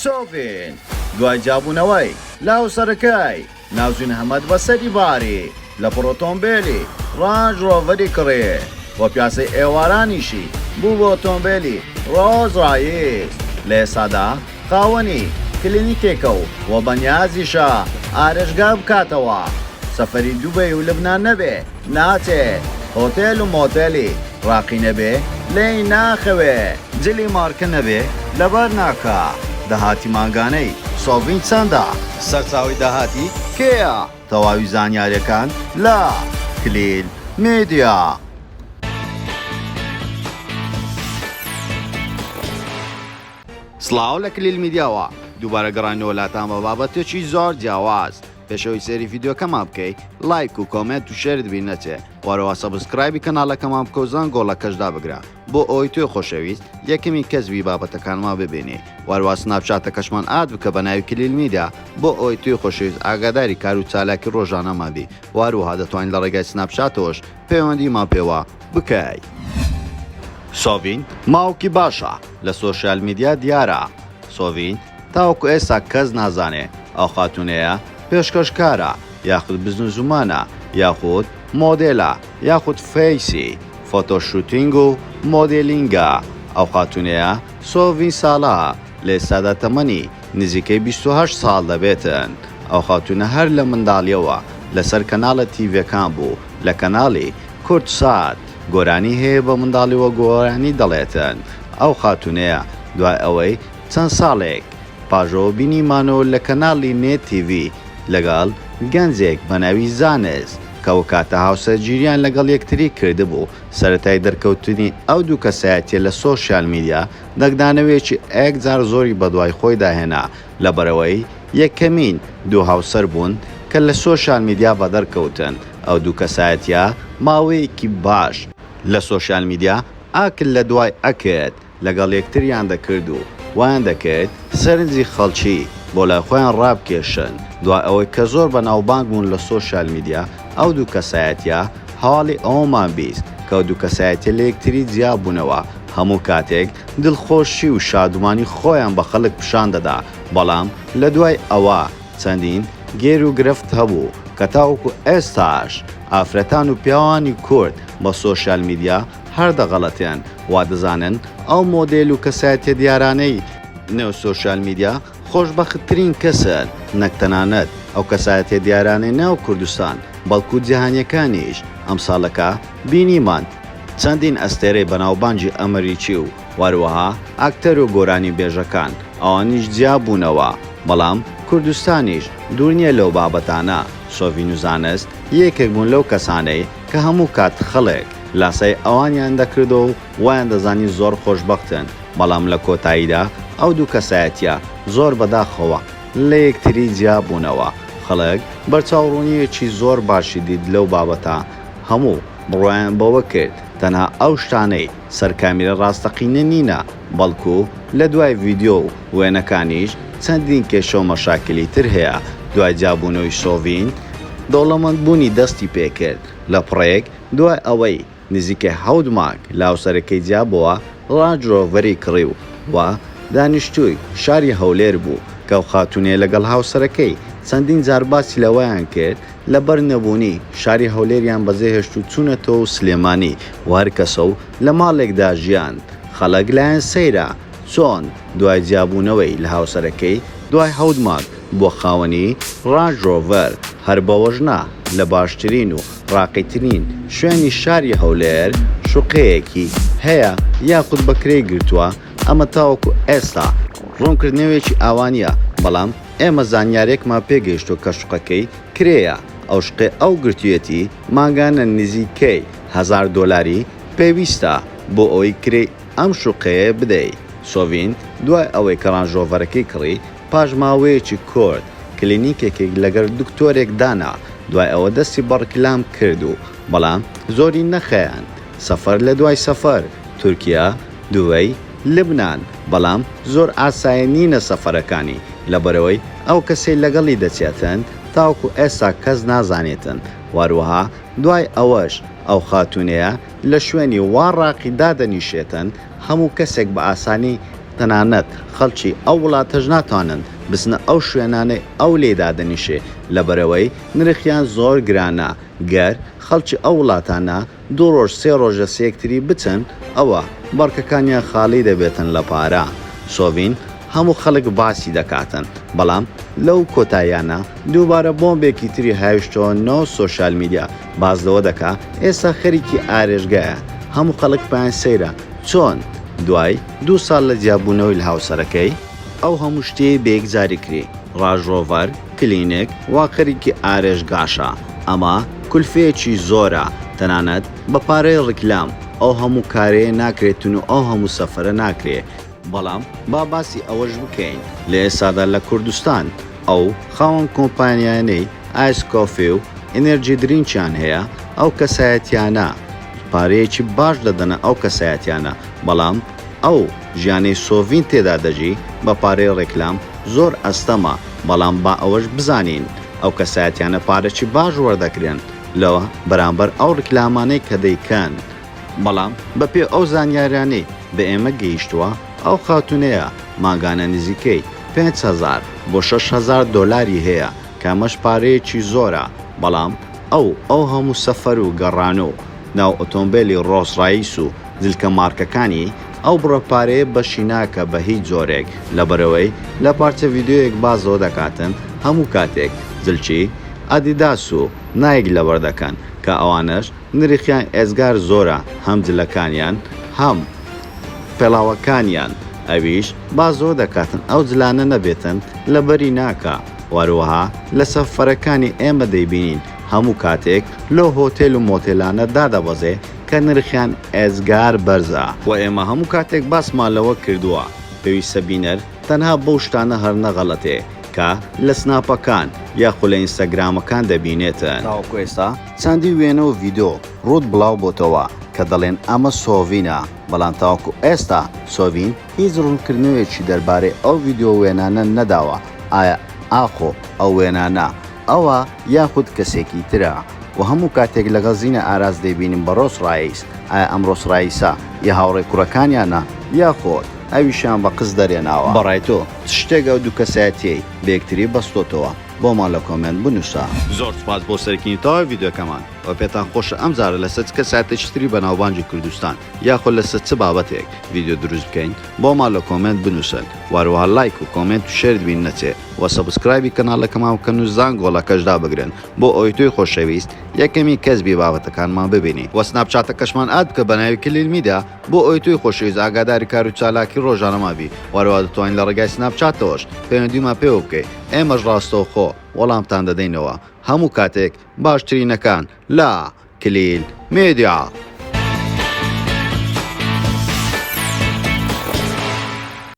سۆڤین دوای جیابوونەوەی لە هاوسەرەکەی ناوزین هەمەد بە سەری باری لە پڕ ئۆتۆمبێلی ڕانج ڕۆڤەری کڕی و پیاسەی ئێوارانیشی بوو بە ئۆتۆمبێلی ڕۆڵز ڕایس. لە ئێستادا خاوەنی کلینیکێکە و و بەنیازیشە ئارێشگا بکاتەوە. سەفەری دوبەی و لبنان نەبێ ناچێ، هۆتێل و مۆتێلی ڕاقی نەبێ لێی ناخەوێ، جلی مارکە نەبێ لەبەر ناکا، داهاتی مانگانەی سۆڤین چەندە؟ سەرچاوەی داهاتی کێیە؟ تەواوی زانیاریەکان لە، کلیل میدیا. سڵاو لە کلیل میدیاوە دووبارە گەڕاینەوە لاتان بە بابەتێکی زۆر جیاواز پێش ئەوەی سەیری ڤیدیۆکەمان بکەی لایک و comment و share ت بیر نەچێ وەرەوە subscribe ی کەناڵەکەمان بکە و زەنگۆڵەکەش دابگرە بۆ ئەوەی تۆی خۆشەویست یەکەمین کەس بی بابەتەکانمان ببینی وەروا سناپچاتەکەشمان add بکە بە ناوی کلیل میدیا بۆ ئەوەی تۆی خۆشەویست ئاگاداری کار و چالاکی ڕۆژانەمان بی وەهەروەها دەتوانیت لە ڕێگای سناپچاتەوەش پەیوەندیمان پێوە بکەی. سۆڤین ماوکی باشە لە سۆشیال میدیا دیارە سۆڤین تاوەکو ئێستا کەس نازانێ ئەو خاتوونەیە پێشکەشکارە یاخود بزنزومانە یاخود مۆدێلە یاخود face ی photo shooting و مۆدێلینگە ئەو خاتوونەیە سۆڤین ساڵە لە ئێستادا تەمەنی نزیکەی 28 ساڵ دەبێتن ئەو خاتوونە هەر لە منداڵیەوە لەسەر کەناڵە تیڤەکان بوو لە کەناڵی کوردسات گۆرانی هەیە بە منداڵیوە گۆرانی دەڵێتن ئەو خاتوونەیە دوای ئەوەی چەند ساڵێک پاژەوە بینیمانەوە لە کەناڵی نێت تیڤی لەگەڵ گەنجێک بەناوی زانست کە ئەوکاتە هاوسەرگیریان لەگەڵ یەکتری کردبوو، سەرەتای دەرکەوتنی ئەو دوو کەسایەتیە لە سۆشیال میدیا دەنگدانەوەیەکی ئێکجار زۆری بەدوای خۆیدا هێنا لەبەرئەوەی یەکەمین دوو هاوسەر بوون کە لە سۆشیال میدیا بەدەرکەوتن، ئەو دوو کەسایەتیە ماوەیەکی باش لە سۆشیال میدیا ئاکت لەدوای ئەکت لەگەڵ یەکتریان دەکرد و وایان دەکرد سەرنجی خەڵکی بۆ لای خۆیان ڕابکێشن، دوای ئەوەی کە زۆر بەناوبانگ بوون لە سۆشیال میدیا ئەو دوو کەسایەتیە هەواڵی ئەوەمان 20 کە ئەو دوو کەسایەتیە لە یەکتری جیابوونەوە هەموو کاتێک دڵخۆشی و شادومانی خۆیان بە خەڵک پیشان دەدا بەڵام لە دوای ئەوە چەندین گێر و گرفت هەبوو کە تاوەکو ئێستاش ئافرەتان و پیاوانی کورد بە سۆشیال میدیا هەر دەغەڵەتێن وادەزانن ئەو مۆدێل و کەسایەتیە دیارانەی نێو سۆشیال میدیا خۆشبەختترین کەسن نەک تەنانەت ئەو کەسایەتیە دیارانەی ناو کوردستان بەڵکو جیهانیەکانیش ئەمساڵەکە بینیمان چەندین ئەستێرەی بەناوبانگی ئەمریکی و وەروەها ئەکتەر و گۆرانی بێژەکان ئەوانیش جیا بوونەوە بەڵام کوردستانیش دوور نیە لەو بابەتانە سۆڤین و زانست یەکێک بوون لەو کەسانەی کە هەموو کات خەڵک لاسای ئەوانیان دەکردەوە و وایان دەزانی زۆر خۆشبەختن، بەڵام لە کۆتاییدا ئەو دوو کەسایەتییە زۆر بەداخەوە لە یەکتری جیا بوونەوە. خەڵک بەرچاوڕوونییەکی زۆر باشی دیت لەو بابەتە، هەموو بڕوایان بەوە کرد تەنها ئەو شتانەی سەر کامیرە ڕاستەقینە نینە، بەڵکو لە دوای ڤیدیۆ و وێنەکانیش چەندین کێشە و مەشاکیلی تر هەیە. دوای جیابوونەوەی سۆڤین، دەوڵەمەندبوونی دەستی پێکرد، لە پڕێک دوای ئەوەی نزیکەی حەوت مانگ لە هاوسەرەکەی جیابۆوە، ڕانج ڕۆڤەری کڕی و و دانیشتووی شاری هەولێر بوو، کە ئەو خاتوونەی لەگەڵ هاوسەرەکەی چەندین جار باسی لەوەیان کرد لەبەر نەبوونی شاری هەولێریان بەجێهێشت و چوونەتەوە سلێمانی و هەر کەسە و لە ماڵێکدا ژیان، خەڵک لایان سەیرە چۆن دوای جیابوونەوەی لە هاوسەرەکەی دوای حەوت مانگ بووە خاوەنی ڕانج ڕۆڤەر، هەر بەوەش نا لە باشترین و ڕاقیترین شوێنی شاری هەولێر شوقەیەکی هەیە یاخود بە کرێی گرتووە، ئەمە تاوەکو ئێستا ڕوونکردنەوەیەکی ئاوا نییە، بەڵام ئێمە زانیارێکمان پێگەیشتووە کە شوقەکەی کرێیە، ئەو شوقەی ئەو گرتوویەتی مانگانە نزیکەی هەزار دۆلاری پێویستە بۆ ئەوەی کرێی ئەم شوقەیە بدەی. سۆڤین دوای ئەوەی کە ڕانج ڕۆڤەرەکەی کڕی، پاش ماوەیەکی کورت کلینیکێکی لەگەڵ دکتۆرێک دانا، دوای ئەوە دەستی بە ڕیکلام کرد و بەڵام زۆری نەخایاند سەفەر لە دوای سەفەر، تورکیا، دوبەی، لبنان، بەڵام زۆر ئاسایی نینە سەفەرەکانی، لەبەرئەوەی ئەو کەسەی لەگەڵی دەچێتن تاوەکو ئێستا کەس نازانێتن، وەهەروەها دوای ئەوەش ئەو خاتوونەیە لە شوێنی وا ڕاقی دادەنیشێتن هەموو کەسێک بە ئاسانی. تەنانەت خەڵکی ئەو وڵاتەش ناتوانن بچنە ئەو شوێنانەی ئەو لێی دادەنیشێ لەبەرئەوەی نرخیان زۆر گرانە گەر خەڵکی ئەو وڵاتانە دوو ڕۆژ سێ ڕۆژ لەسەر یەکتری بچن ئەوە بەڕکەکانیان خاڵی دەبێتن لە پارە. سۆڤین هەموو خەڵک باسی دەکاتن بەڵام لەو کۆتاییانە دووبارە بۆمبێکی تری هاویشتەوە ناو social media باس لەوە دەکا ئێستا خەریکی ئارێشگایە هەموو خەڵک پێیان سەیرە چۆن دوای دوو ساڵ لە جیابوونەوەی لە هاوسەرەکەی ئەو هەموو شتەی بە یەکجاری کری ڕاژ ڕۆڤەر کلینک وا خەریکی ئارێشگاشە ئەمە کولفەیەکی زۆرە تەنانەت بە پارەی ڕیکلام ئەو هەموو کارەیە ناکرێتن و ئەو هەموو سەفەرە ناکرێ. بەڵام با باسی ئەوەش بکەین لە ئێستادا لە کوردستان ئەو خاوەن کۆمپانیایانەی ice coffee و energy drink یان هەیە ئەو کەسایەتیانە پارەیەکی باش دەدەنە ئەو کەسایەتیانە بەڵام ئەو ژیانەی سۆڤین تێدا دەژی بە پارەی ڕێکلام زۆر ئەستەمە بەڵام با ئەوەش بزانین ئەو کەسایەتیانە پارەکی باش وەردەگرن لە بەرامبەر ئەو ڕیکلامانەی کە دەیکەن. بەڵام بەپێ ئەو زانیاریانەی بە ئێمە گەیشتووە ئەو خاتوونەیە مانگانە نزیکەی 5000 بۆ 6000 دۆلاری هەیە کە ئەمەش پارەیەکی زۆرە بەڵام ئەو ئەو هەموو سەفەر و گەڕان و ناو ئۆتۆمبێلی ڕۆڵس ڕایس و جلکە مارکەکانی ئەو بڕە پارەیە بەشی ناکە بە هیچ جۆرێک لەبەرئەوەی لە پارچە ڤیدیۆیەک باس لەوە دەکاتن هەموو کاتێک جلکی ئەدیداس و نایک لەبەر دەکەن کە ئەوانەش نرخیان ئێجگار زۆرە هەم جلەکانیان هەم پێڵاوەکانیان ئەویش باس لەوە دەکاتن ئەو جلانە نەبێتن لەبەری ناکا وەروەها لە سەفەرەکانی ئێمە دەیبینین هەموو کاتێک لەو هۆتێل و مۆتێلانە دادەبەزێ کە نرخیان ئێجگار بەرزە. وە ئێمە هەموو کاتێک باسمان لەوە کردووە پێویستە بینەر تەنها بەو شتانە هەرنەغەڵەتێ کە لە سناپەکان یاخو لە ئینستاگرامەکان دەبینێتن. تاوەکو ئێستا چەندین وێنە و ڤیدۆ ڕووت بڵاو بۆتەوە کە دەڵێن ئەمە سۆڤینە، بەڵام تاوەکو ئێستا سۆڤین هیچ ڕوونکردنەوەیەکی دەربارەی ئەو ڤیدیۆ و وێنانە نەداوە، ئایا ئاخۆ ئەو وێنانە ئەوە یاخود کەسێکی ترە؟ وە هەموو کاتێک لەگەڵ زینە ئاراس دەیبینم بە ڕۆس ڕایس، ئایا ئەم ڕۆس ڕایسە ی هاوڕێی کوڕەکانیانە یاخۆد ئەویشیان بە قسط دەرێناوە؟ بەڕای تۆ چ شتێک ئەو دوو کەسایەتیەی بە یەکتری بەستۆتەوە؟ بۆمان لە comment بنوسە. زۆر سوپاس بۆ سەرکردنی تەواوی ڤیدیۆکەمان وە پێتان خۆشە ئەم جارە لەسەر چ کەسایەتێکی تری بەناوبانگی کوردستان یاخود لەسەر چ بابەتێک ڤیدیۆ دروست بکەین بۆمان لە comment بنوسن وەهەروەها لایک و comment و share ت بیر نەچێ وە subscribe ی کەناڵەکەمان بکەن و زانگۆڵەکەش دابگرن بۆ ئەوەی تۆی خۆشەویست یەکەمین کەس بی بابەتەکانمان ببینی وە سناپچاتەکەشمان add بکە بەناوی کلیل میدیا بۆ ئەوەی تۆی خۆشەویست ئاگاداری کار و چالاکی ڕۆژانەمان بی وەهەروەها دەتوانی لە ڕێگای سناپچاتەوەش پەیوەندیمان پێوە بکەی ئێمەش ڕاستەوخۆ وەڵامتان دەدەینەوە هەموو کاتێک باشترینەکان لە کلیل میدیا.